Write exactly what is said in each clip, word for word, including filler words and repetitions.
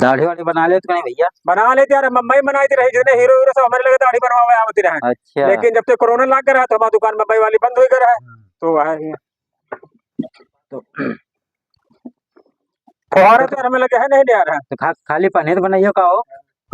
दाढ़ी वाढ़ी बना लेत कहीं भैया? बना लेत यार, मुंबई बनाइत रहे, जितने हीरो हीरो सब हमरे लगे दाढ़ी बनवावे आवत रहे। अच्छा। लेकिन जब से कोरोना लाग गया रहा, तो हमार दुकान मुंबई वाली बंद होइ गया रहा। हम्म। तो वह है। तो फुहारा तो हमें लगे है नहीं, नहीं आ रहा। तो खा-, खाली पनीर बनाइयो का हो?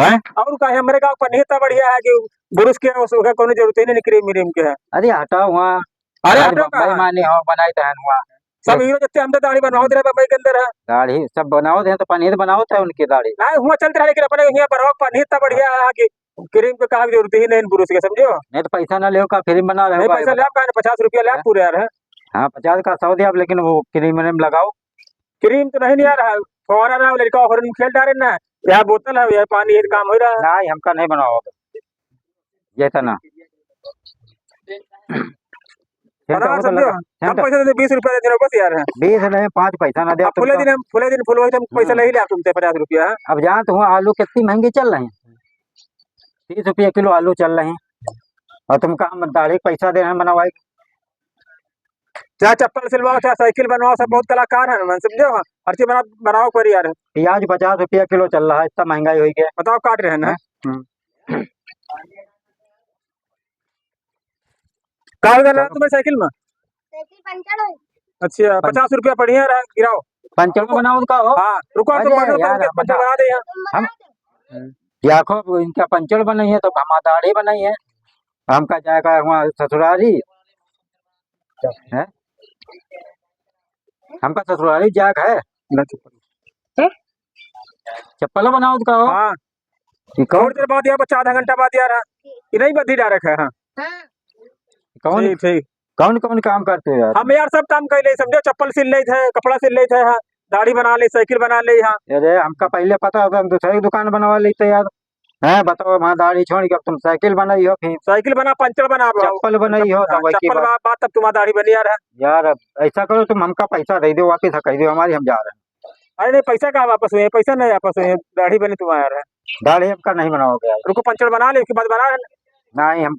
हैं? और का है, हमरे गाँव पनीर इतना बढ़िया है कि बुरुस के उसका कोनो जरूरत ही नहीं, क्रीम व्रीम के है। अरे हटाओ वहाँ। अरे आज हटो बम्बई कहाँ? माने हो, बनाइत है वहाँ। सब हीरो जितने हम तो दाढ़ी बनवाओ दे रहे बम्बई के अंदर है। दाढ़ी सब बनाओ दे तो पनीर बनाओ तो उनकी दाढ़ी। नहीं, हुआ चलत रहा, लेकिन अपने यहाँ बनवाओ पनीर इतना बढ़िया है कि क्रीम के कहाँ की जरूरत ही नहीं बुरुस के, समझो? नहीं तो पैसा ना लेओ का, फ्री में बना रहे नहीं, हो, पैसा बताओ। ले आप, कहाँ पचास रुपया ले आप हैं? पूरे यार, हैं? हाँ, पचास का सौ दे आप, लेकिन वो क्रीम व्रीम लगाओ। क्रीम तो नहीं, नहीं आ रहा है, फुहारा रहा, लड़का ओकरे में खेल डारे ना, यह बोतल है, यह पानी, ये काम हो रहा है। नहीं, हमका नहीं बनाओ, ये तो ना। हम पचास तो समझो, लगा, हम हम तो पैसा देते, बीस रुपया देते रहो, बस यार, हैं? बीस नहीं, पाँच पैसा ना दे अब तुम फुले तो। दिन हम, फुले दिन फुलवाई तो हम पैसा हम्म। नहीं ले आप तुमसे पचास रुपया, हैं? अब जानत हो आलू कितनी महंगी चल रही है, तीस रुपया किलो आलू चल रही है, और तुमका हम दाढ़ी पैसा दे रहे हैं बनवाई। चाहे चप्पल सिलवाओ, चाहे साइकिल बनवाओ, सब बहुत कलाकार हैं, मन समझो, हर चीज बना, बनाओ पर यार। प्याज पचास रुपया किलो चल रहा है, इतना महंगाई होइ गया। बताओ, काट रहे हैं ना? हैं? हम्म। का हो गया ना चलो। तुम्हारी साइकिल में? साइकिल पंचर हो। अच्छा, पन- पचास रुपया बढ़िया रहा, गिराओ। पंचर रुको। बनाओ उनका हो। हाँ, रुको, अरे तुम पंचर, यार, तुम पंचर बता। बना दे यार। हम, देखो, इनका पंचर बनाई है, तो हमारा दाढ़ी बनाई है, हमका जाएगा वहाँ ससुरारी, हैं? हमका ससुरारी जाएगा है। ना चप्पल। हैं? चप्पल बनाओ उनका हो। हाँ। ये कौन? थोड़ी देर बाद यार, बच्चा आधा घंटा बाद यार, ये नहीं बद्दी डायरेक्ट है, हाँ। हाँ। कौन, ठीक, ठीक। कौन, कौन काम करते हो यार? हम यार सब काम कर ले, समझो, चप्पल सिल लेते हैं, कपड़ा सिल लेते हैं, हाँ, दाढ़ी बना ले, साइकिल बना ले, हाँ। अरे, हमका पहले पता होता, हम दूसरे की दुकान बनवा लेते यार। हैं, बताओ, वहाँ दाढ़ी छोड़ के अब तुम साइकिल बनाई हो फिर? साइकिल बना, पंचर बना, चप्पल बनाई हो, हाँ, तो वही की चप्पल बात। बा-, बात, तब तुम्हारा दाढ़ी बनी यार है। यार, अब ऐसा करो, तुम हमका पैसा दे दो, वापिस हकाई दो हमारी, हम जा रहे हैं। अरे नहीं, पैसा का वापस हुए, पैसा नहीं वापस हुए, दाढ़ी बनी तुम्हारा है। दाढ़ी हमका नहीं बनाओगे यार। रुको, पंचर बना ले, उसके बाद बना। नहीं, हम